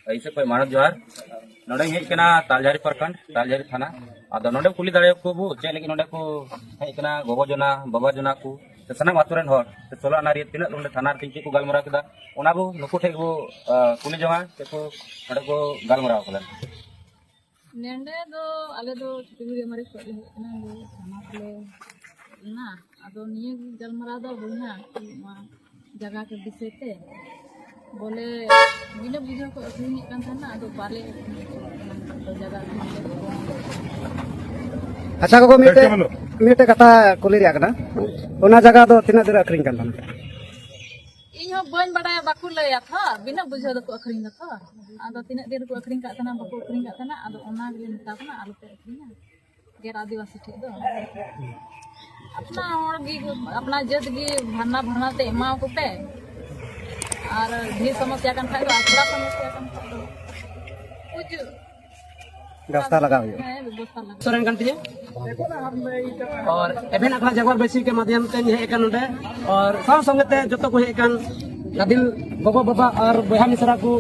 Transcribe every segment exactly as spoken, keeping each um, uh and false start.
ᱤᱧ ᱥᱮᱫ ᱠᱷᱚᱱ ᱢᱟᱱᱚᱛ ᱡᱚᱦᱟᱨ᱾ ᱱᱚᱰᱮᱧ ᱦᱮᱡ ᱠᱟᱱᱟ ᱛᱟᱞᱡᱷᱟᱨᱤ ᱯᱨᱚᱠᱷᱚᱸᱰ, ᱛᱟᱞᱡᱷᱟᱨᱤ ᱛᱷᱟᱱᱟ᱾ ᱟᱫᱚ ᱱᱚᱰᱮ ᱠᱩᱞᱤ ᱫᱟᱲᱮᱭᱟᱠᱚ ᱵᱚ ᱪᱮᱫ ᱞᱟᱹᱜᱤᱫ ᱱᱚᱰᱮ ᱠᱚ ᱦᱮᱡ ᱠᱟᱱᱟ, ᱜᱚᱜᱚ ᱡᱚᱱᱟ, ᱵᱟᱵᱟ ᱡᱚᱱᱟ ᱠᱚ, ᱥᱮ ᱥᱟᱱᱟᱢ ᱟᱛᱳ ᱨᱮᱱ ᱦᱚᱲ, ᱥᱮ ᱥᱳᱞᱳ ᱟᱱᱟ ᱨᱮ ᱛᱤᱱᱟᱹᱜ ᱱᱚᱰᱮ ᱛᱷᱟᱱᱟ ᱨᱮ ᱪᱮᱫ ᱠᱚ ᱜᱟᱞᱢᱟᱨᱟᱣ ᱠᱮᱫᱟ, ᱚᱱᱟ ᱵᱚ ᱱᱩᱠᱩ ᱴᱷᱮᱡ ᱵᱚ, ᱟ, ᱠᱩᱞᱤ ᱡᱚᱝᱟ, ᱪᱮᱫ ᱠᱚ ᱱᱚᱰᱮ ᱠᱚ ᱜᱟᱞᱢᱟᱨᱟᱣ ᱠᱟᱫᱟ᱾ ᱱᱚᱰᱮ ᱫᱚ ᱟᱞᱮ ᱫᱚ ᱪᱷᱩᱴᱤ ᱜᱩᱲᱤᱭᱟᱹ ᱢᱟᱨᱮ ᱠᱷᱚᱡ ᱞᱮ ᱦᱮᱡ ᱠᱟᱱᱟ, ᱱᱚᱰᱮ ᱛᱷᱟᱱᱟ ᱠᱚᱞᱮ ᱮᱱᱟ᱾ ᱟᱫᱚ ᱱᱤᱭᱟᱹ ᱜᱮ ᱜᱟᱞᱢᱟᱨᱟᱣ ᱫᱚ ᱦᱩᱭᱱᱟ ᱠᱤ ᱱᱚᱣᱟ ᱡᱟᱭᱜᱟ ᱠᱚ ᱵᱤᱥᱚᱭ ᱛᱮ, ᱵᱚᱞᱮ ᱵᱤᱱᱟᱹ ᱵᱩᱡᱷᱟᱹᱣ ᱠᱚ ᱟᱹᱠᱷᱨᱤᱧᱮᱫ ᱠᱟᱱ ᱛᱟᱦᱮᱱᱟ, ᱟᱫᱚ ᱵᱟᱞᱮ ᱟᱹᱠᱷᱨᱤᱧ ᱦᱚᱪᱚᱣᱟᱜ ᱠᱟᱱᱟ᱾ ᱟᱫᱚ ᱡᱟᱭᱜᱟ ᱟᱹᱠᱷᱨᱤᱧ ᱛᱮ ᱟᱪᱪᱷᱟ ᱜᱚᱜᱚ, ᱢᱤᱫᱴᱮᱡ, ᱢᱤᱫᱴᱮᱡ ᱠᱟᱛᱷᱟ ᱠᱩᱞᱤ ᱨᱮᱭᱟᱜ ᱠᱟᱱᱟ, ᱚᱱᱟ ᱡᱟᱭᱜᱟ ᱫᱚ ᱛᱤᱱᱟᱹᱜ ᱫᱤᱱ ᱨᱮ ᱟᱹᱠᱷᱨᱤᱧ ᱠᱟᱱ ᱛᱟᱦᱮᱱᱟ? ᱤᱧ ᱦᱚᱸ ᱵᱟᱹᱧ ᱵᱟᱰᱟᱭᱟ, ᱵᱟᱠᱚ ᱞᱟᱹᱭᱟ ᱛᱷᱚ, ᱵᱤᱱᱟᱹ ᱵᱩᱡᱷᱟᱹᱣ ᱫᱚᱠᱚ ᱟᱹᱠᱷᱨᱤᱧ ᱫᱟᱠᱚ᱾ ᱟᱫᱚ ᱛᱤᱱᱟᱹᱜ ᱫᱤᱱ ᱨᱮᱠᱚ ᱟᱹᱠᱷᱨᱤᱧ ᱠᱟᱜ ᱛᱟᱦᱮᱱᱟ, ᱵᱟᱠᱚ ᱟᱹᱠᱷᱨᱤᱧ ᱠᱟᱜ ᱛᱟᱦᱮᱱᱟ, ᱟᱫᱚ ᱚᱱᱟ ᱜᱮᱞᱮ ᱢᱮᱛᱟ ᱠᱚ ᱠᱟᱱᱟ, ᱟᱞᱚᱯᱮ ᱟᱹᱠᱷᱨᱤᱧᱟ᱾ ᱜᱮᱨ ᱟᱹᱫᱤᱵᱟᱹᱥᱤ ᱴᱷᱮᱡ ᱫᱚ ᱟᱯᱱᱟ ᱦᱚᱲ ᱜᱮ, ᱟᱯᱱᱟ ᱡᱟᱹᱛ ᱜᱮ ᱵᱷᱟᱨᱱᱟ ᱵᱷᱟᱨᱱᱟ ᱛᱮ ᱮᱢᱟᱣᱟᱠᱚ ᱯᱮ᱾ ᱟᱨ ᱰᱷᱮᱨ ᱥᱚᱢᱚᱥᱭᱟ ᱠᱟᱱ ᱠᱷᱟᱡ ᱫᱚ, ᱟᱨ ᱛᱷᱚᱲᱟ ᱥᱚᱢᱚᱥᱭᱟ ᱠᱟᱱ ᱠᱷᱟᱡ ᱫᱚ ᱵᱩᱡᱩᱜ᱾ ᱵᱮᱵᱚᱥᱛᱷᱟ ᱞᱟᱜᱟᱣ ᱦᱩᱭᱩᱜᱼᱟ᱾ ᱦᱮᱸ, ᱵᱮᱵᱚᱥᱛᱷᱟ ᱞᱟᱜᱟᱣ᱾ ᱥᱚᱨᱮᱱ ᱠᱟᱱ ᱛᱤᱧᱟᱹ᱾ ᱟᱨ ᱮᱵᱷᱮᱱ ᱟᱠᱷᱲᱟ ᱡᱟᱜᱣᱟᱨ ᱵᱟᱹᱭᱥᱤ ᱠᱮ ᱢᱟᱫᱷᱭᱚᱢ ᱛᱮᱧ ᱦᱮᱡ ᱟᱠᱟᱱ ᱱᱚᱰᱮ᱾ ᱟᱨ ᱥᱟᱶ ᱥᱚᱸᱜᱮ ᱛᱮ ᱡᱚᱛᱚ ᱠᱚ ᱦᱮᱡ ᱟᱠᱟᱱ ᱜᱟᱫᱤᱞ ᱜᱚᱜᱚ ᱵᱟᱵᱟ ᱟᱨ ᱵᱚᱭᱦᱟ ᱢᱤᱥᱨᱟ ᱠᱚ,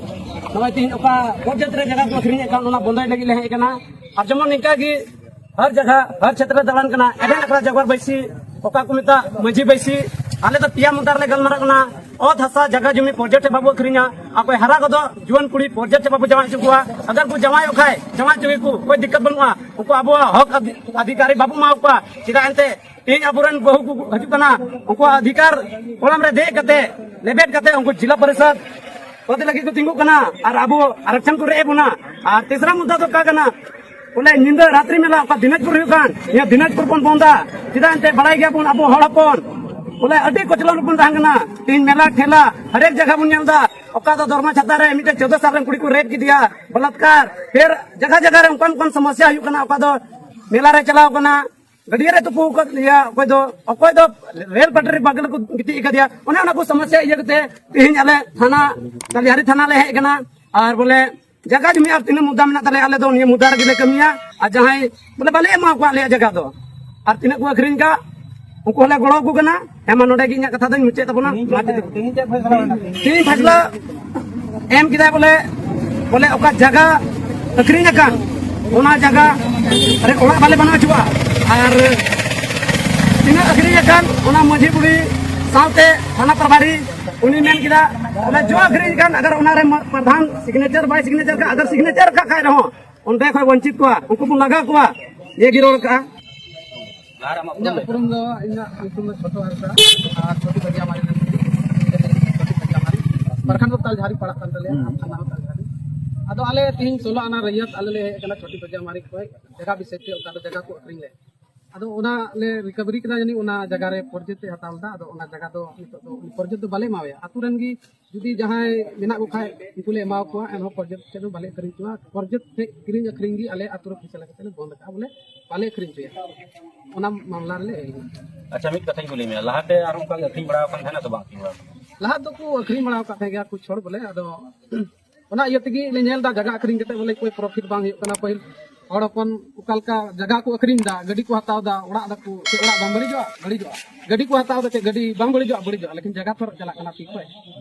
ᱱᱚᱜᱼᱚᱭ ᱛᱮᱦᱮᱧ ᱚᱠᱟ ᱯᱚᱨᱡᱟᱛ ᱨᱮ ᱡᱟᱭᱜᱟ ᱠᱚ ᱟᱹᱠᱷᱨᱤᱧᱮᱫ ᱠᱟᱱ, ᱚᱱᱟ ᱵᱚᱱᱫᱚᱭ ᱞᱟᱹᱜᱤᱫ ᱞᱮ ᱦᱮᱡ ᱟᱠᱟᱱᱟ᱾ ᱟᱨ ᱡᱮᱢᱚᱱ ᱱᱤᱝᱠᱟ ᱜᱮ ᱦᱟᱨ ᱡᱟᱭᱜᱟ, ᱦᱟᱨ ᱪᱷᱮᱛᱨᱚ ᱨᱮ ᱫᱟᱬᱟᱱ ᱠᱟᱱᱟ, ᱮᱵᱷᱮᱱ ᱟᱠᱷᱲᱟ ᱡᱟᱜᱣᱟᱨ ᱵᱟᱹᱭᱥᱤ, ᱚᱠᱟ ᱠᱚ ᱢᱮᱛᱟᱜ ᱢᱟᱹᱡᱷᱤ ᱵᱟᱹᱭᱥᱤ, ᱟᱞᱮ ᱫᱚ ᱯᱮᱭᱟ ᱢᱩᱫᱽᱫᱟ ᱨᱮᱞᱮ ᱜᱟᱞᱢᱟᱨᱟᱜ ᱠᱟᱱᱟ᱾ ᱚᱛ ᱦᱟᱥᱟ ᱡᱟᱭᱜᱟ ᱡᱩᱢᱤ ᱯᱚᱨᱡᱟᱛ ᱴᱷᱮᱱ ᱵᱟᱵᱚ ᱟᱹᱠᱷᱨᱤᱧᱟ᱾ ᱚᱠᱚᱭ ᱦᱟᱨᱟ ᱜᱚᱫᱚᱜ ᱡᱩᱣᱟᱹᱱ ᱠᱩᱲᱤ ᱯᱚᱨᱡᱟᱛ ᱴᱷᱮᱱ ᱵᱟᱵᱚ ᱡᱟᱶᱟᱭ ᱦᱚᱪᱚ ᱠᱚᱣᱟ᱾ ᱟᱜᱟᱨ ᱠᱚ ᱡᱟᱶᱟᱭᱚᱜ ᱠᱷᱟᱡ ᱡᱟᱶᱟᱭ ᱦᱚᱪᱚ ᱜᱮᱠᱚ, ᱚᱠᱚᱭ ᱫᱤᱠᱠᱟᱛ ᱵᱟᱹᱱᱩᱜᱼᱟ᱾ ᱩᱱᱠᱩ ᱟᱵᱚᱣᱟᱜ ᱦᱚᱠ ᱟᱫᱷᱤ-, ᱚᱫᱷᱤᱠᱟᱨ ᱵᱟᱵᱚ ᱮᱢᱟ ᱠᱚᱣᱟ᱾ ᱪᱮᱫᱟᱜ ᱮᱱᱛᱮ ᱛᱮᱦᱮᱧ ᱟᱵᱚᱨᱮᱱ ᱵᱟᱹᱦᱩ ᱠᱚ ᱦᱤᱡᱩᱜ ᱠᱟᱱᱟ, ᱩᱱᱠᱩᱣᱟᱜ ᱚᱫᱷᱤᱠᱟᱨ ᱠᱚᱲᱟᱢ ᱨᱮ ᱫᱮᱡ ᱠᱟᱛᱮ, ᱞᱮᱵᱮᱫ ᱠᱟᱛᱮ ᱩᱱᱠᱩ ᱡᱮᱞᱟ ᱯᱚᱨᱤᱥᱚᱫ ᱯᱚᱫ ᱞᱟᱹᱜᱤᱫ ᱠᱚ ᱛᱤᱸᱜᱩᱜ ᱠᱟᱱᱟ ᱟᱨ ᱟᱵᱚ ᱟᱨᱚᱠᱪᱷᱚᱱ ᱠᱚ ᱨᱮᱡ ᱮᱫ ᱵᱚᱱᱟ᱾ ᱟᱨ ᱛᱮᱥᱨᱟ ᱢᱩᱫᱽᱫᱟ ᱫᱚ ᱚᱠᱟ ᱠᱟᱱᱟ? ᱵᱚᱞᱮ ᱧᱤᱫᱟᱹ ᱨᱟᱛᱨᱤ ᱢᱮᱞᱟ ᱚᱠᱟ ᱫᱤᱱᱟᱡᱽᱯᱩᱨ ᱦᱩᱭᱩᱜ ᱠᱟᱱ, ᱱᱤᱭᱟᱹ ᱫᱤᱱᱟᱡᱽᱯᱩᱨ ᱵᱚᱱ ᱵᱚᱱᱫᱟ᱾ ᱪᱮᱫᱟᱜ ᱮᱱᱛᱮ ᱵᱟᱲᱟᱭ ᱜᱮᱭᱟᱵᱚᱱ ᱟᱵᱚ ᱦᱚᱲ ᱦᱚᱯᱚᱱ ᱵᱚᱞᱮ ᱟᱹᱰᱤ ᱠᱚᱪᱞᱚᱱ ᱨᱮᱵᱚᱱ ᱛᱟᱦᱮᱸ ᱠᱟᱱᱟ᱾ ᱛᱮᱦᱮᱧ ᱢᱮᱞᱟ ᱴᱷᱮᱞᱟ ᱦᱟᱨᱮᱠ ᱡᱟᱭᱜᱟ ᱵᱚᱱ ᱧᱮᱞ ᱮᱫᱟ᱾ ᱚᱠᱟ ᱫᱚ ᱫᱚᱨᱢᱟ ᱪᱷᱟᱛᱟ ᱨᱮ ᱢᱤᱫᱴᱮᱱ ᱪᱳᱫᱽᱫᱳ ᱥᱟᱞ ᱨᱮᱱ ᱠᱩᱲᱤ ᱠᱚ ᱨᱮᱯ ᱠᱮᱫᱮᱭᱟ, ᱵᱚᱞᱟᱛᱠᱟᱨ᱾ ᱯᱷᱮᱨ ᱡᱟᱭᱜᱟ ᱡᱟᱭᱜᱟ ᱨᱮ ᱚᱱᱠᱟᱱ ᱚᱱᱠᱟᱱ ᱥᱚᱢᱚᱥᱭᱟ ᱦᱩᱭᱩᱜ ᱠᱟᱱᱟ᱾ ᱚᱠᱟ ᱫᱚ ᱢᱮᱞᱟ ᱨᱮ ᱪᱟᱞᱟᱣ ᱠᱟᱱᱟ, ᱜᱟᱹᱰᱭᱟᱹ ᱨᱮ ᱛᱩᱯᱩ ᱟᱠᱟᱫ ᱞᱮᱭᱟ, ᱚᱠᱚᱭ ᱫᱚ, ᱚᱠᱚᱭ ᱫᱚ ᱨᱮᱞ ᱯᱟᱴᱨᱤ ᱵᱟᱜᱞ ᱠᱚ ᱜᱤᱛᱤᱡ ᱟᱠᱟᱫᱮᱭᱟ᱾ ᱚᱱᱮ ᱚᱱᱟ ᱠᱚ ᱥᱚᱢᱚᱥᱭᱟ ᱤᱭᱟᱹ ᱠᱟᱛᱮ ᱛᱮᱦᱮᱧ ᱟᱞᱮ ᱛᱷᱟᱱᱟ, ᱛᱟᱞᱤᱦᱟᱨᱤ ᱛᱷᱟᱱᱟ ᱞᱮ ᱦᱮᱡ ᱟᱠᱟᱱᱟ᱾ ᱟᱨ ᱵᱚᱞᱮ ᱡᱟᱭᱜᱟ ᱡᱩᱢᱤ ᱟᱨ ᱛᱤᱱᱟᱹᱜ ᱢᱩᱫᱽᱫᱟ ᱢᱮᱱᱟᱜ ᱛᱟᱞᱮᱭᱟ, ᱟᱞᱮ ᱫᱚ ᱱᱤᱭᱟᱹ ᱢᱩᱫᱽᱫᱟ ᱨᱮᱜᱮ ᱞᱮ ᱠᱟᱹᱢᱤᱭᱟ᱾ ᱟᱨ ᱡᱟᱦᱟᱸᱭ ᱵᱚᱞᱮ ᱵᱟᱞᱮ ᱮᱢᱟ ᱠᱚᱣᱟ ᱟᱞᱮᱭᱟᱜ ᱡᱟᱭᱜᱟ ᱫᱚ, ᱟᱨ ᱛᱤᱱᱟᱹᱜ ᱠᱚ ᱟᱹᱠᱷᱨᱤᱧ ᱠᱟᱜ, ᱩᱱᱠᱩ ᱦᱚᱸᱞᱮ ᱜᱚᱲᱚ ᱟᱠᱚ ᱠᱟᱱᱟ᱾ ᱦᱮᱸ, ᱢᱟ ᱱᱚᱰᱮ ᱜᱮ ᱤᱧᱟᱹᱜ ᱠᱟᱛᱷᱟ ᱫᱚᱧ ᱢᱩᱪᱟᱹᱫ ᱛᱟᱵᱚᱱᱟ᱾ ᱛᱮᱦᱮᱧ ᱢᱟ ᱪᱮᱫ, ᱛᱮᱦᱮᱧ ᱪᱮᱫ ᱯᱷᱟᱭᱥᱟᱞᱟ ᱦᱩᱭᱱᱟ? ᱛᱮᱦᱮᱧ? ᱛᱮᱦᱮᱧ ᱯᱷᱟᱭᱥᱟᱞᱟ ᱮᱢ ᱠᱮᱫᱟᱭ ᱵᱚᱞᱮ ᱵᱚᱞᱮ ᱚᱠᱟ ᱡᱟᱭᱜᱟ ᱟᱹᱠᱷᱨᱤᱧ ᱟᱠᱟᱱ, ᱚᱱᱟ ᱡᱟᱭᱜᱟ ᱨᱮ ᱚᱲᱟᱜ ᱵᱟᱞᱮ ᱵᱮᱱᱟᱣ ᱦᱚᱪᱚᱣᱟᱜᱼᱟ᱾ ᱟᱨ ᱛᱤᱱᱟᱹᱜ ᱟᱹᱠᱷᱨᱤᱧ ᱟᱠᱟᱱ, ᱚᱱᱟ ᱢᱟᱹᱡᱷᱤ ᱵᱩᱲᱦᱤ ᱥᱟᱶᱛᱮ ᱛᱷᱟᱱᱟ ᱯᱨᱚᱵᱷᱟᱨᱤ ᱩᱱᱤ ᱢᱮᱱ ᱠᱮᱫᱟ, ᱚᱱᱟ ᱡᱚ ᱟᱹᱠᱷᱨᱤᱧ ᱟᱠᱟᱱ, ᱟᱜᱟᱨ ᱚᱱᱟ ᱨᱮ ᱯᱨᱚᱫᱷᱟᱱ ᱥᱤᱜᱽᱱᱮᱪᱟᱨ ᱵᱟᱭ ᱥᱤᱜᱽᱱᱮᱪᱟᱨ ᱠᱟᱜ, ᱟᱜᱟᱨ ᱥᱤᱜᱽᱱᱮᱪᱟᱨ ᱠᱟᱜ ᱠᱷᱟᱡ ᱨᱮᱦᱚᱸ ᱚᱸᱰᱮ ᱠᱷᱚᱡ ᱵᱚᱧᱪᱤᱛ ᱠᱚᱣᱟ, ᱩᱱᱠᱩ ᱵᱚᱱ ᱞᱟᱜᱟ ᱠᱚᱣᱟ᱾ ᱱᱤᱭᱟᱹ ᱜᱮ ᱨᱚᱲ ᱠᱟᱜᱼᱟ᱾ ᱤᱧᱟᱹᱜ ᱩᱯᱨᱩᱢ ᱫᱚ, ᱤᱧᱟᱹᱜ ᱧᱩᱛᱩᱢ ᱫᱚ ᱪᱷᱳᱴᱩ ᱦᱟᱸᱥᱫᱟ ᱟᱨ ᱪᱷᱳᱴᱩ ᱵᱟᱡᱟᱢᱟᱨᱤ ᱨᱮᱱ ᱪᱷᱳᱴᱩ ᱵᱟᱡᱟᱢᱟᱨᱤ᱾ ᱯᱨᱚᱠᱷᱚᱸᱰ ᱫᱚ ᱛᱟᱞᱡᱷᱟᱨᱤ ᱯᱟᱲᱟᱜ ᱠᱟᱱ ᱛᱟᱞᱮᱭᱟ, ᱦᱩᱸ᱾ ᱟᱨ ᱛᱷᱟᱱᱟ ᱦᱚᱸ ᱛᱟᱞᱡᱷᱟᱨᱤ᱾ ᱟᱫᱚ ᱟᱞᱮ ᱛᱮᱦᱮᱧ ᱥᱳᱞᱳ ᱟᱱᱟ ᱨᱟᱹᱭᱭᱟᱹᱛ ᱟᱞᱮ ᱞᱮ ᱦᱮᱡ ᱟᱠᱟᱱᱟ ᱪᱷᱳᱴᱩ ᱵᱟᱡᱟᱢᱟᱨᱤ ᱠᱷᱚᱡ, ᱡᱟᱭᱜᱟ ᱵᱤᱥᱚᱭ ᱛᱮ ᱚᱠᱟ ᱫᱚ ᱡᱟᱭᱜᱟ ᱠᱚ ᱟᱹᱠᱷᱨᱤᱧ ᱞᱮᱫ᱾ ᱟᱫᱚ ᱚᱱᱟ ᱞᱮ ᱨᱤᱠᱟᱵᱷᱟᱨᱤ ᱠᱮᱫᱟ, ᱡᱟᱹᱱᱤᱡ ᱚᱱᱟ ᱡᱟᱭᱜᱟ ᱨᱮ ᱯᱨᱚᱡᱮᱠᱴ ᱮ ᱦᱟᱛᱟᱣ ᱞᱮᱫᱟ᱾ ᱟᱫᱚ ᱚᱱᱟ ᱡᱟᱭᱜᱟ ᱫᱚ ᱱᱤᱛᱚᱜ ᱫᱚ ᱩᱱᱤ ᱯᱨᱚᱡᱮᱠᱴ ᱫᱚ ᱵᱟᱞᱮ ᱮᱢᱟᱣᱟᱭᱟ᱾ ᱟᱛᱳ ᱨᱮᱱ ᱜᱮ ᱡᱩᱫᱤ ᱡᱟᱦᱟᱸᱭ ᱢᱮᱱᱟᱜ ᱠᱚ ᱠᱷᱟᱡ ᱩᱱᱠᱩ ᱞᱮ ᱮᱢᱟ ᱠᱚᱣᱟ, ᱮᱱᱦᱚᱸ ᱯᱨᱚᱡᱮᱠᱴ ᱪᱮᱫ ᱦᱚᱸ ᱵᱟᱞᱮ ᱟᱹᱠᱷᱨᱤᱧ ᱦᱚᱪᱚᱣᱟ᱾ ᱯᱨᱚᱡᱮᱠᱴ ᱴᱷᱮᱡ ᱠᱤᱨᱤᱧ ᱟᱹᱠᱷᱨᱤᱧ ᱜᱮ ᱟᱞᱮ ᱟᱛᱳ ᱨᱮ ᱯᱷᱮᱥᱟᱞᱟ ᱠᱟᱛᱮ ᱞᱮ ᱵᱚᱱᱫ ᱟᱠᱟᱫᱼᱟ, ᱵᱚᱞᱮ ᱵᱟᱞᱮ ᱟᱹᱠᱷᱨᱤᱧ ᱦᱚᱪᱚᱭᱟ᱾ ᱚᱱᱟ ᱢᱟᱢᱞᱟ ᱨᱮᱞᱮ ᱦᱮᱡ ᱮᱱᱟ᱾ ᱟᱪᱪᱷᱟ, ᱢᱤᱫ ᱠᱟᱛᱷᱟᱧ ᱠᱩᱞᱤ ᱢᱮᱭᱟ, ᱞᱟᱦᱟᱛᱮ ᱟᱨ ᱚᱱᱠᱟ ᱜᱮ ᱟᱹᱠᱷᱨᱤᱧ ᱵᱟᱲᱟ ᱟᱠᱟᱱ ᱛᱟᱦᱮᱱᱟ ᱥᱮ ᱵᱟᱝ ᱟᱹᱠᱷᱨᱤᱧ ᱵᱟᱲᱟ ᱟᱠᱟᱱᱟ? ᱞᱟᱦᱟ ᱫᱚᱠᱚ ᱟᱹᱠᱷᱨᱤᱧ ᱵᱟᱲᱟ ᱟᱠᱟᱫ ᱛᱟᱦᱮᱸ ᱜᱮᱭᱟ ᱠᱩᱪ ᱦᱚᱲ ᱵᱚᱞᱮ, ᱟᱫᱚ ᱚᱱᱟ ᱤᱭᱟᱹ ᱛᱮᱜᱮ ᱞᱮ ᱧᱮᱞ ᱮᱫᱟ, ᱡᱟᱭᱜᱟ ᱟᱹᱠᱷᱨᱤᱧ ᱠᱟᱛᱮ ᱵᱚᱞᱮ ᱠᱳᱭ ᱯᱨᱚᱯᱷᱤᱴ ᱵᱟᱝ ᱦᱩᱭᱩᱜ ᱠᱟᱱᱟ᱾ ᱯᱟᱹᱦᱤᱞ ᱦᱚᱲ ᱦᱚᱯᱚᱱ ᱚᱠᱟ ᱞᱮᱠᱟ ᱡᱟᱭᱜᱟ ᱠᱚ ᱟᱹᱠᱷᱨᱤᱧ ᱮᱫᱟ, ᱜᱟᱹᱰᱤ ᱠᱚ ᱦᱟᱛᱟᱣ ᱮᱫᱟ, ᱚᱲᱟᱜ ᱫᱟᱠᱚ, ᱪᱮᱫ ᱚᱲᱟᱜ ᱵᱟᱝ ᱵᱟᱹᱲᱤᱡᱚᱜᱼᱟ? ᱵᱟᱹᱲᱤᱡᱚᱜᱼᱟ᱾ ᱜᱟᱹᱰᱤ ᱠᱚ ᱦᱟᱛᱟᱣ ᱮᱫᱟ, ᱪᱮᱫ ᱜᱟᱹᱰᱤ ᱵᱟᱝ ᱵᱟᱹᱲᱤᱡᱚᱜᱼᱟ? ᱵᱟᱹᱲᱤᱡᱚᱜᱼᱟ, ᱞᱮᱠᱤᱱ ᱡᱟᱭᱜᱟ ᱛᱚ ᱪᱟᱞᱟᱜ ᱠᱟᱱᱟ ᱛᱤ ᱠᱷᱚᱡ᱾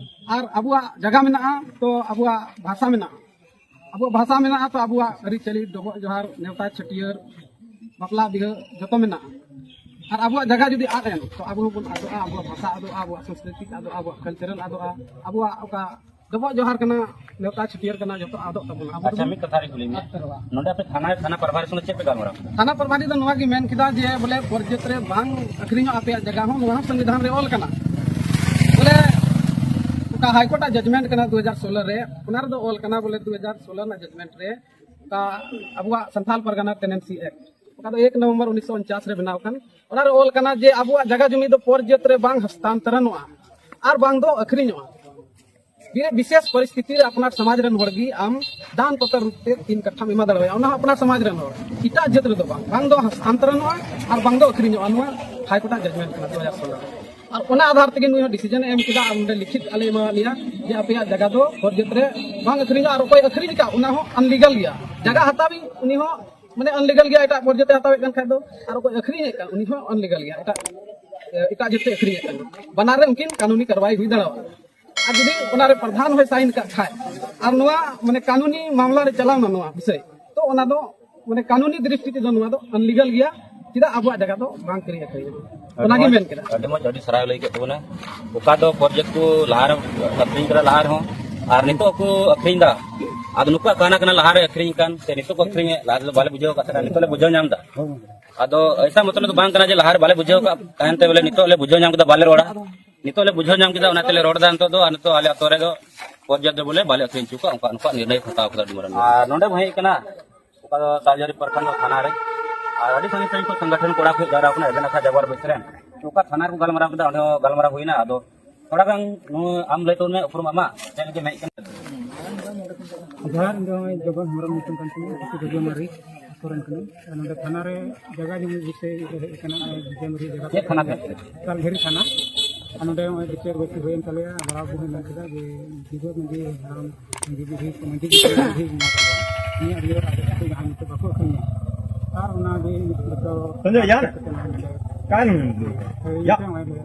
ᱟᱨ ᱟᱵᱚᱣᱟᱜ ᱡᱟᱭᱜᱟ ᱢᱮᱱᱟᱜᱼᱟ, ᱛᱚ ᱟᱵᱚᱣᱟᱜ ᱵᱷᱟᱥᱟ ᱢᱮᱱᱟᱜᱼᱟ᱾ ᱟᱵᱚᱣᱟᱜ ᱵᱷᱟᱥᱟ ᱢᱮᱱᱟᱜᱼᱟ, ᱛᱚ ᱟᱵᱚᱣᱟᱜ ᱟᱹᱨᱤᱪᱟᱹᱞᱤ, ᱰᱚᱵᱚᱜ ᱡᱚᱦᱟᱨ, ᱱᱮᱣᱛᱟ ᱪᱷᱟᱹᱴᱭᱟᱹᱨ, ᱵᱟᱯᱞᱟ ᱵᱤᱦᱟᱹ ᱡᱚᱛᱚ ᱢᱮᱱᱟᱜᱼᱟ᱾ ᱟᱨ ᱟᱵᱚᱣᱟᱜ ᱡᱟᱭᱜᱟ ᱡᱩᱫᱤ ᱟᱫ ᱮᱱ, ᱛᱚ ᱟᱵᱚ ᱦᱚᱸᱵᱚᱱ ᱟᱫᱚᱜᱼᱟ, ᱟᱵᱚᱣᱟᱜ ᱵᱷᱟᱥᱟ ᱟᱫᱚᱜᱼᱟ, ᱟᱵᱚᱣᱟᱜ ᱥᱚᱝᱥᱠᱨᱤᱛᱤ ᱟᱫᱚᱜᱼᱟ, ᱟᱵᱚᱣᱟᱜ ᱠᱟᱞᱪᱟᱨᱟᱞ ᱟᱫᱚᱜᱼᱟ, ᱟᱵᱚᱣᱟᱜ ᱚᱠᱟ ᱰᱚᱵᱚᱜ ᱡᱚᱦᱟᱨ ᱠᱟᱱᱟ, ᱱᱮᱣᱛᱟ ᱪᱷᱟᱹᱴᱭᱟᱹᱨ ᱠᱟᱱᱟ, ᱡᱚᱛᱚ ᱟᱫᱚᱜ ᱛᱟᱵᱚᱱᱟ᱾ ᱟᱵᱚ ᱟᱪᱪᱷᱟ, ᱫᱚᱵᱚᱱ ᱢᱤᱫ ᱠᱟᱛᱷᱟ ᱨᱮ ᱠᱩᱞᱤ ᱢᱮᱭᱟ, ᱟᱫ ᱩᱛᱟᱹᱨᱚᱜᱼᱟ᱾ ᱱᱚᱰᱮ ᱟᱯᱮ ᱛᱷᱟᱱᱟ, ᱛᱷᱟᱱᱟ ᱯᱨᱚᱵᱷᱟᱨᱤ ᱥᱚᱸᱜᱮ ᱪᱮᱫ ᱯᱮ ᱜᱟᱞᱢᱟᱨᱟᱣ ᱠᱮᱫᱟ? ᱛᱷᱟᱱᱟ ᱯᱨᱚᱵᱷᱟᱨᱤ ᱫᱚ ᱱᱚᱣᱟ ᱜᱮ ᱢᱮᱱ ᱠᱮᱫᱟ ᱡᱮ ᱵᱚᱞᱮ ᱯᱨᱚᱡᱮᱠᱴ ᱨᱮ ᱵᱟᱝ ᱟᱹᱠᱷᱨᱤᱧᱚᱜ ᱟᱯᱮᱭᱟᱜ ᱡᱟᱭᱜᱟ ᱦᱚᱸ, ᱱᱚᱣᱟ ᱦᱚᱸ ᱥᱚᱝᱵᱤᱫᱷᱟᱱ ᱨᱮ ᱚᱞ ᱠᱟᱱᱟ᱾ ᱵᱚᱞᱮ ᱚᱠᱟ ᱦᱟᱭ ᱠᱳᱨᱴ ᱟᱜ ᱡᱟᱡᱽᱢᱮᱱᱴ ᱠᱟᱱᱟ ᱫᱩ ᱦᱟᱡᱟᱨ ᱥᱳᱞᱳ ᱨᱮ, ᱚᱱᱟ ᱨᱮᱫᱚ ᱚᱞ ᱠᱟᱱᱟ ᱵᱚᱞᱮ ᱫᱩ ᱦᱟᱡᱟᱨ ᱥᱳᱞᱳ ᱨᱮᱱᱟᱜ ᱡᱟᱡᱽᱢᱮᱱᱴ ᱨᱮ ᱚᱠᱟ ᱟᱵᱚᱣᱟᱜ ᱥᱟᱱᱛᱟᱞ ᱯᱟᱨᱜᱟᱱᱟ ᱴᱮᱱᱮᱱᱥᱤ ᱮᱠᱴ, ᱚᱠᱟ ᱫᱚ ᱮᱠ ᱱᱚᱵᱷᱮᱢᱵᱚᱨ ᱩᱱᱤᱥᱥᱚ ᱩᱱᱪᱟᱥ ᱨᱮ ᱵᱮᱱᱟᱣ ᱠᱟᱱ, ᱚᱱᱟ ᱨᱮ ᱚᱞ ᱠᱟᱱᱟ ᱡᱮ ᱟᱵᱚᱣᱟᱜ ᱡᱟᱭᱜᱟ ᱡᱩᱢᱤ ᱫᱚ ᱯᱚᱨᱡᱟᱹᱛ ᱨᱮ ᱵᱟᱝ ᱦᱚᱥᱛᱟᱱᱛᱚᱨᱚᱱᱚᱜᱼᱟ ᱟᱨ ᱵᱟᱝ ᱫᱚ ᱟᱹᱠᱷᱨᱤᱧᱚᱜᱼᱟ᱾ ᱵᱤᱨᱮ ᱵᱤᱥᱮᱥ ᱯᱚᱨᱤᱥᱛᱷᱤᱛᱤ ᱨᱮ ᱟᱯᱱᱟᱨ ᱥᱚᱢᱟᱡᱽ ᱨᱮᱱ ᱦᱚᱲ ᱜᱮ ᱟᱢ ᱫᱟᱱ ᱯᱚᱛᱨ ᱨᱩᱯ ᱛᱮ ᱛᱤᱱ ᱠᱟᱴᱷᱟᱢ ᱮᱢᱟ ᱫᱟᱲᱮᱣᱟᱭᱟ, ᱚᱱᱟ ᱦᱚᱸ ᱟᱯᱱᱟᱨ ᱥᱚᱢᱟᱡᱽ ᱨᱮᱱ ᱦᱚᱲ, ᱮᱴᱟᱜ ᱡᱟᱹᱛ ᱨᱮᱫᱚ ᱵᱟᱝ, ᱵᱟᱝ ᱫᱚ ᱦᱚᱥᱛᱟᱱᱛᱚᱨᱚᱱᱚᱜᱼᱟ ᱟᱨ ᱵᱟᱝ ᱫᱚ ᱟᱹᱠᱷᱨᱤᱧᱚᱜᱼᱟ᱾ ᱱᱚᱣᱟ ᱦᱟᱭ ᱠᱳᱨᱴ ᱟᱜ ᱡᱟᱡᱽᱢᱮᱱᱴ ᱠᱟᱱᱟ ᱫᱩ ᱦᱟᱡᱟᱨ ᱥᱳᱞᱳ ᱨᱮ᱾ ᱟᱨ ᱚᱱᱟ ᱟᱫᱷᱟᱨ ᱛᱮᱜᱮ ᱱᱩᱭ ᱦᱚᱸ ᱰᱤᱥᱤᱡᱚᱱ ᱮ ᱮᱢ ᱠᱮᱫᱟ ᱟᱨ ᱚᱸᱰᱮ ᱞᱤᱠᱷᱤᱛ ᱟᱞᱮ ᱮᱢᱟ ᱞᱮᱭᱟ ᱡᱮ ᱟᱯᱮᱭᱟᱜ ᱡᱟᱭᱜᱟ ᱫᱚ ᱯᱚᱨᱡᱟᱹᱛ ᱨᱮ ᱵᱟᱝ ᱟᱹᱠᱷᱨᱤᱧᱚᱜᱼᱟ, ᱟᱨ ᱚᱠᱚᱭ ᱟᱹᱠᱷᱨᱤᱧ ᱟᱠᱟᱫ ᱚᱱᱟ ᱦᱚᱸ ᱟᱱᱞᱤᱜᱟᱞ ᱜᱮᱭᱟ᱾ ᱡᱟᱭᱜᱟ ᱦᱟᱛᱟᱣᱤᱡ ᱩᱱᱤ ᱦᱚᱸ ᱢᱟᱱᱮ ᱟᱱᱞᱤᱜᱟᱞ ᱜᱮᱭᱟ, ᱮᱴᱟᱜ ᱯᱚᱨᱡᱟᱹᱛ ᱮ ᱦᱟᱛᱟᱣᱮᱫ ᱠᱟᱱ ᱠᱷᱟᱡ ᱫᱚ, ᱟᱨ ᱚᱠᱚᱭ ᱟᱹᱠᱷᱨᱤᱧᱮᱫ ᱠᱟᱱ ᱩᱱᱤ ᱦᱚᱸ ᱟᱱᱞᱤᱜᱟᱞ ᱜᱮᱭᱟ, ᱮᱴᱟᱜ ᱮᱴᱟᱜ ᱡᱟᱹᱛ ᱮ ᱟᱹᱠᱷᱨᱤᱧᱮᱫ ᱠᱟᱱ᱾ ᱵᱟᱱᱟᱨ ᱨᱮ ᱩᱱᱠᱤᱱ ᱠᱟᱹᱱᱩᱱᱤ ᱠᱟᱨᱣᱟᱭ ᱦᱩᱭ ᱫᱟᱲᱮᱭᱟᱜᱼᱟ᱾ ᱟᱨ ᱡᱩᱫᱤ ᱚᱱᱟᱨᱮ ᱯᱨᱚᱫᱷᱟᱱ ᱦᱚᱸᱭ ᱥᱟᱭᱤᱱ ᱠᱟᱜ ᱠᱷᱟᱡ, ᱟᱨ ᱱᱚᱣᱟ ᱢᱟᱱᱮ ᱠᱟᱹᱱᱩᱱᱤ ᱢᱟᱢᱞᱟ ᱨᱮ ᱪᱟᱞᱟᱣ ᱮᱱᱟ ᱱᱚᱣᱟ ᱵᱤᱥᱚᱭ, ᱛᱚ ᱚᱱᱟ ᱫᱚ ᱢᱟᱱᱮ ᱠᱟᱹᱱᱩᱱᱤ ᱫᱨᱤᱥᱴᱤ ᱛᱮᱫᱚ ᱱᱚᱣᱟ ᱫᱚ ᱟᱱᱞᱤᱜᱟᱞ ᱜᱮᱭᱟ᱾ ᱪᱮᱫᱟᱜ ᱟᱵᱚᱣᱟᱜ ᱡᱟᱭᱜᱟ ᱫᱚ ᱵᱟᱝ ᱠᱤᱨᱤᱧ ᱟᱹᱠᱷᱨᱤᱧ? ᱚᱱᱟᱜᱮ ᱢᱮᱱ ᱠᱮᱫᱟ᱾ ᱟᱹᱰᱤ ᱢᱚᱡᱽ, ᱟᱹᱰᱤ ᱥᱟᱨᱦᱟᱣ ᱞᱟᱹᱭ ᱠᱮᱫ ᱛᱟᱵᱚᱱᱟ᱾ ᱚᱠᱟ ᱫᱚ ᱯᱨᱚᱡᱮᱠᱴ ᱠᱚ ᱞᱟᱦᱟ ᱨᱮ ᱟᱹᱠᱷᱨᱤᱧ ᱠᱟᱫᱟ ᱞᱟᱦᱟ ᱨᱮᱦᱚᱸ, ᱟᱨ ᱱᱤᱛᱚᱜ ᱦᱚᱸᱠᱚ ᱟᱹᱠᱷᱨᱤᱧ ᱫᱟ᱾ ᱟᱫᱚ ᱱᱩᱠᱩᱣᱟᱜ ᱠᱟᱱᱟ ᱠᱟᱱᱟ ᱞᱟᱦᱟ ᱨᱮ ᱟᱹᱠᱷᱨᱤᱧ ᱠᱟᱱ ᱥᱮ ᱱᱤᱛᱚᱜ ᱠᱚ ᱟᱹᱠᱷᱨᱤᱧᱮᱫ, ᱞᱟᱦᱟ ᱨᱮᱫᱚ ᱵᱟᱞᱮ ᱵᱩᱡᱷᱟᱹᱣ ᱟᱠᱟᱫ ᱛᱟᱦᱮᱱᱟ, ᱱᱤᱛᱚᱜ ᱞᱮ ᱵᱩᱡᱷᱟᱹᱣ ᱧᱟᱢ ᱮᱫᱟ᱾ ᱟᱫᱚ ᱮᱥᱟ ᱢᱚᱛᱞᱚᱵ ᱫᱚ ᱵᱟᱝ ᱠᱟᱱᱟ ᱡᱮ ᱞᱟᱦᱟ ᱨᱮ ᱵᱟᱞᱮ ᱵᱩᱡᱷᱟᱹᱣ ᱟᱠᱟᱫ ᱛᱟᱦᱮᱱ ᱛᱮ ᱵᱚᱞᱮ ᱱᱤᱛᱚᱜ ᱞᱮ ᱵᱩᱡᱷᱟᱹᱣ ᱧᱟᱢ ᱠᱮᱫᱟ, ᱵᱟᱞᱮ ᱨᱚᱲᱟ᱾ ᱱᱤᱛᱚᱜ ᱞᱮ ᱵᱩᱡᱷᱟᱹᱣ ᱧᱟᱢ ᱠᱮᱫᱟ, ᱚᱱᱟᱛᱮ ᱞᱮ ᱨᱚᱲ ᱮᱫᱟ ᱱᱤᱛᱚᱜ ᱫᱚ, ᱟᱨ ᱱᱤᱛᱚᱜ ᱟᱞᱮ ᱟᱛᱳ ᱨᱮᱫᱚ ᱯᱨᱚᱡᱮᱠᱴ ᱫᱚ ᱵᱚᱞᱮ ᱵᱟᱞᱮ ᱟᱹᱠᱷᱨᱤᱧ ᱦᱚᱪᱚ ᱠᱚᱣᱟ, ᱚᱱᱠᱟ ᱩᱱᱠᱩᱣᱟᱜ ᱱᱤᱨᱱᱚᱭ ᱠᱚ ᱦᱟᱛᱟᱣ ᱠᱟᱫᱟ ᱟᱹᱰᱤ ᱢᱟᱨᱟᱝ᱾ ᱟᱨ ᱱᱚᱰᱮ ᱵᱚᱱ ᱦᱮᱡ ᱠᱟᱱᱟ, ᱚᱠᱟ ᱫᱚ ᱛᱟᱞᱡᱟᱨᱤ ᱯᱨᱚᱠᱷᱚᱸᱰ ᱛᱷᱟᱱᱟ ᱨᱮ, ᱟᱨ ᱟᱹᱰᱤ ᱥᱟᱺᱜᱤᱧ ᱥᱟᱺᱜᱤᱧ ᱠᱷᱚᱱ ᱥᱚᱝᱜᱚᱴᱷᱚᱱ ᱠᱚᱲᱟ ᱠᱚ ᱡᱟᱣᱨᱟ ᱠᱟᱱᱟ ᱮᱵᱮᱱ ᱟᱠᱷᱟ ᱡᱟᱵᱟᱨ ᱵᱤᱥ ᱨᱮᱱ, ᱚᱠᱟ ᱛᱷᱟᱱᱟ ᱨᱮᱠᱚ ᱜᱟᱞᱢᱟᱨᱟᱣ ᱠᱮᱫᱟ, ᱚᱸᱰᱮ ᱦᱚᱸ ᱜᱟᱞᱢᱟᱨᱟᱣ ᱦᱩᱭᱱᱟ᱾ ᱟᱫᱚ ᱛᱷᱚᱲᱟ ᱜᱟᱱ ᱱᱚᱣᱟ ᱟᱢ ᱞᱟᱹᱭ ᱛᱟᱵᱚᱱ ᱢᱮ, ᱩᱯᱨᱩᱢ ᱟᱢᱟᱜ, ᱪᱮᱫ ᱞᱟᱹᱜᱤᱫ ᱮᱢ ᱦᱮᱡ ᱠᱟᱱᱟ? ᱡᱚᱦᱟᱨ, ᱤᱧ ᱫᱚ ᱱᱚᱜᱼᱚᱭ ᱡᱚᱜᱚᱱ ᱦᱮᱢᱵᱨᱚᱢ ᱧᱩᱛᱩᱢ ᱠᱟᱱ ᱛᱤᱧᱟ, ᱟᱹᱛᱩ ᱫᱚ ᱡᱚᱢᱟᱨᱤ ᱟᱹᱛᱩ ᱨᱮᱱ ᱠᱟᱹᱱᱟᱹᱧ᱾ ᱟᱨ ᱱᱚᱰᱮ ᱛᱷᱟᱱᱟ ᱨᱮ ᱡᱟᱭᱜᱟ ᱡᱚᱢᱤ ᱵᱤᱥᱚᱭ ᱨᱮ ᱦᱮᱡ ᱟᱠᱟᱱᱟ, ᱱᱚᱜᱼᱚᱭ ᱡᱚᱢᱟᱨᱤ ᱡᱟᱭᱜᱟ ᱪᱮᱫ ᱛᱷᱟᱱᱟ ᱯᱮ? ᱛᱟᱞᱜᱷᱮᱨᱤ ᱛᱷᱟᱱᱟ᱾ ᱟᱨ ᱱᱚᱰᱮ ᱱᱚᱜᱼᱚᱭ ᱵᱤᱪᱟᱹᱨ ᱜᱚᱥᱴᱤ ᱦᱩᱭᱮᱱ ᱛᱟᱞᱮᱭᱟ, ᱵᱟᱲᱟᱣ ᱵᱚᱱ ᱢᱮᱱ ᱠᱮᱫᱟ ᱡᱮ ᱵᱤᱜᱷᱟᱹ ᱢᱟᱹᱡᱷᱤ ᱦᱟᱲᱟᱢ, ᱢᱟᱹᱡᱷᱤ ᱵᱩᱰᱷᱤ ᱠᱚ, ᱢᱟᱹᱡᱷᱤ ᱵᱩᱰᱷᱤ ᱢᱟᱹᱡᱷᱤ ᱢᱮᱱᱟᱜ ᱠᱚᱣᱟ, ᱱᱤᱭᱟᱹ ᱟᱹᱰᱤ ᱦᱚᱲ ᱟᱹᱰᱤ ᱟᱹᱰᱤ ᱡᱟᱦᱟᱸ ᱱᱤᱛᱚᱜ ᱵᱟᱠᱚ ᱟᱹᱠᱷᱨᱤᱧᱟ᱾ ᱟᱨ ᱚᱱᱟ ᱜᱮ ᱱᱤᱛᱚᱜ ᱡᱚᱛᱚ ᱥᱚᱧᱡᱚᱭ, ᱭᱟᱨ᱾ ᱦᱳᱭ, ᱭᱟ᱾ ᱱᱚᱜᱼᱚᱭ ᱞᱮ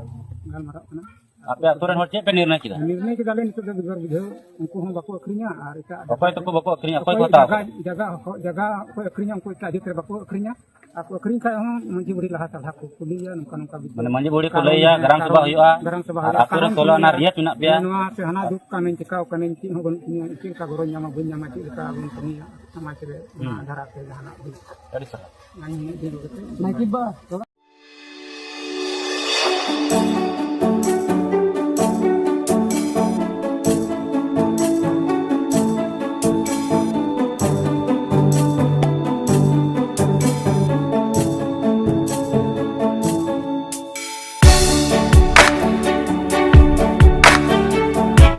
ᱜᱟᱞᱢᱟᱨᱟᱜ ᱠᱟᱱᱟ᱾ ᱟᱯᱮ ᱟᱹᱛᱩ ᱨᱮᱱ ᱦᱚᱲ ᱪᱮᱫ ᱯᱮ ᱱᱤᱨᱱᱚᱭ ᱠᱮᱫᱟ? ᱱᱤᱨᱱᱚᱭ ᱠᱮᱫᱟᱞᱮ ᱱᱤᱛᱚᱜ ᱫᱚ ᱵᱤᱜᱷᱟᱹ ᱵᱤᱜᱷᱟᱹ ᱩᱱᱠᱩ ᱦᱚᱸ ᱵᱟᱠᱚ ᱟᱹᱠᱷᱨᱤᱧᱟ, ᱟᱨ ᱮᱴᱟᱜ ᱚᱠᱚᱭ ᱛᱟᱠᱚ ᱵᱟᱠᱚ ᱟᱹᱠᱷᱨᱤᱧᱟ? ᱚᱠᱚᱭ ᱠᱚ ᱚᱠᱚᱭ ᱦᱟᱛᱟᱣ ᱡᱟᱭᱜᱟ, ᱠᱚᱣᱟ? ᱡᱟᱭᱜᱟ, ᱡᱟᱭᱜᱟ ᱚᱠᱚᱭ ᱟᱹᱠᱷᱨᱤᱧᱟ, ᱩᱱᱠᱩ ᱮᱴᱟᱜ ᱡᱟᱹᱛ ᱨᱮ ᱵᱟᱠᱚ ᱟᱹᱠᱷᱨᱤᱧᱟ᱾ ᱟᱨ ᱠᱚ ᱟᱹᱠᱷᱨᱤᱧ ᱠᱷᱟᱡ ᱦᱚᱸ ᱢᱟᱹᱡᱷᱤ ᱵᱩᱲᱦᱤ ᱞᱟᱦᱟ ᱥᱟᱞᱦᱟ ᱠᱚ ᱠᱩᱞᱤᱭᱟ, ᱱᱚᱝᱠᱟ ᱱᱚᱝᱠᱟ ᱵᱤᱪᱟᱹᱨ᱾ ᱢᱟᱱᱮ ᱢᱟᱹᱡᱷᱤ ᱵᱩᱲᱦᱤ ᱠᱚ ᱠᱟᱨᱚᱱ ᱞᱟᱹᱭᱟ, ᱦᱮᱸ, ᱜᱨᱟᱢ ᱥᱚᱵᱷᱟ ᱠᱟᱨᱚᱱ ᱦᱩᱭᱩᱜᱼᱟ, ᱥᱚᱵᱷᱟ ᱦᱩᱭᱩᱜᱼᱟ᱾ ᱟᱨ ᱟᱹᱛᱩ ᱨᱮ ᱠᱟᱨᱚᱱ ᱥᱳᱞᱳ ᱟᱱᱟ ᱠᱚ ᱨᱮᱭᱟᱜ ᱢᱮᱱᱟᱜ ᱯᱮᱭᱟ᱾ ᱱᱚᱣᱟ ᱥᱮ ᱦᱟᱱᱟ ᱫᱩᱠ ᱠᱟᱹᱱᱟᱹᱧ, ᱪᱮᱠᱟᱣ ᱠᱟᱹᱱᱟᱹᱧ, ᱪᱮᱫ ᱦᱚᱸ ᱵᱟᱹᱱᱩᱜ ᱛᱤᱧᱟ, ᱪᱮᱫ ᱞᱮᱠᱟ ᱜᱚᱲᱚᱧ ᱧᱟᱢᱟ, ᱵᱟᱹᱧ ᱧᱟᱢᱟ, ᱪᱮᱫ ᱞᱮᱠᱟ ᱵᱚᱱ ᱠᱟᱹᱢᱤᱭᱟ ᱥᱚᱢᱟᱡᱽ ᱨᱮ, ᱚᱱᱟ ᱦᱩᱸ᱾ ᱫᱷᱟᱨᱟ ᱛᱮ ᱡᱟᱦᱟᱱᱟᱜ ᱦᱩᱭᱩᱜ᱾ ᱟᱹᱰᱤ ᱥᱟᱨᱦᱟᱣ᱾ ᱱᱟᱭᱠᱮ ᱵᱟ, ᱛᱷᱚᱲᱟ